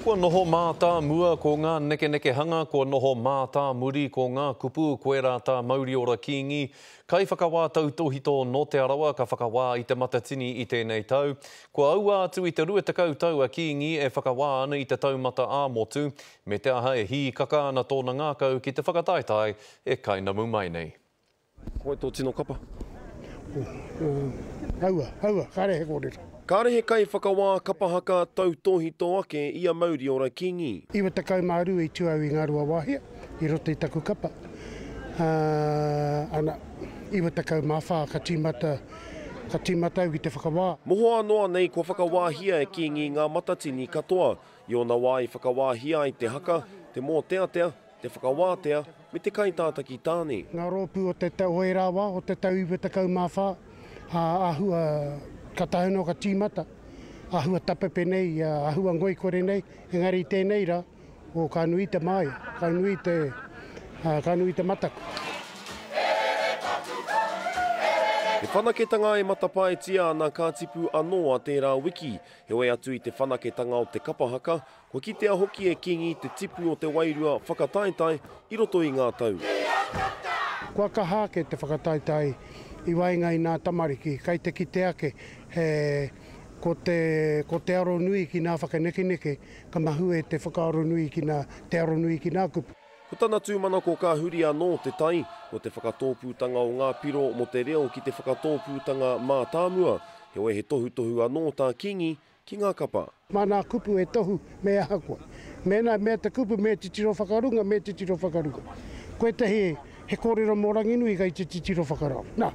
Kua noho mātāmua ko ngā nekenekehanga, kua noho mātāmuri ko ngā kupu, koirā tā Mauriora Kingi, kaiwhakawā tautōhito nō Te Arawa ka whakawā i Te Matatini i tēnei tau. Kua aua atu i te 20 tau a Kingi e whakawā ana i te taumata ā-motu, me te aha e hīkaka ana tōna ngākau ki te whakataetae e kainamu mai nei. Ko wai tō tino kapa? Aua, aua, kāre he kōrero. Kāre he kaiwhakawā kapa haka tautōhito ake i a Mauriora Kingi. 92 i tu au i Ngāruawāhia i roto i taku kapa. Ana, 94 ka tīmata, ka tīmata au ki te whakawā. Mohoa noa nei kua whakawāhia e Kingi ngā matatini katoa. I ōna wā i whakawāhia ai te haka, te mōteatea, te whakawātea me te kaitātaki tāne. Ngā rōpū o te o ērā wā, o te tau 94, ā, āhua, kātahi anō ka tīmata, āhua tapepe nei, āhua ngoikore nei, engari i tēnei rā, oh, ka nui te māia, ka nui te, ā, ka nui te mataku. He whanaketanga e matapaetia ana ka tipu anō a tērā wiki, heoi atu i te whanaketanga o te kapa haka, Kua kitea hoki e Kingi te tipu o te wairua whakataetae i roto i ngā tau. Kua kaha ake te whakataetae i waenga i nā tamariki, kai te kite ake he ko te ko te aro nui ki nā whakanekeneke ka mahue te whakaaro nui ki nā te aro nui ki nā kupu. Ko tana tūmanako ka huri anō te tai, ko te whakatōpūtanga o ngā piro mō te reo ki te whakatōpūtanga mātāmua, heoi he tohutohu anō tā Kingi Ki ngā kapa. Mā nā kupu e tohu me aha koe. Mēnā e mea te kupu me titiro whakarunga, me titiro whakarunga. Ko ētahi he kōrero mō Ranginui kei te titiro whakararo. Nā,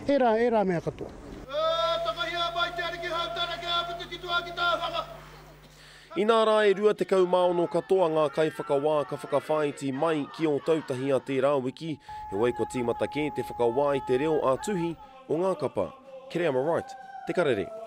ērā, ērā mea katoa. E takahia mai te Ariki Hautara ki Āpiti ki tua ki Tāwhanga. Inā rā e 26 katoa ngā kaiwhakawā ka whakawhāiti mai ki Ōtautahi a tērā wiki, heoi kua tīmata kē te whakawā i te reo ā-tuhi o ngā kapa. Kereama Wright, Te Karere.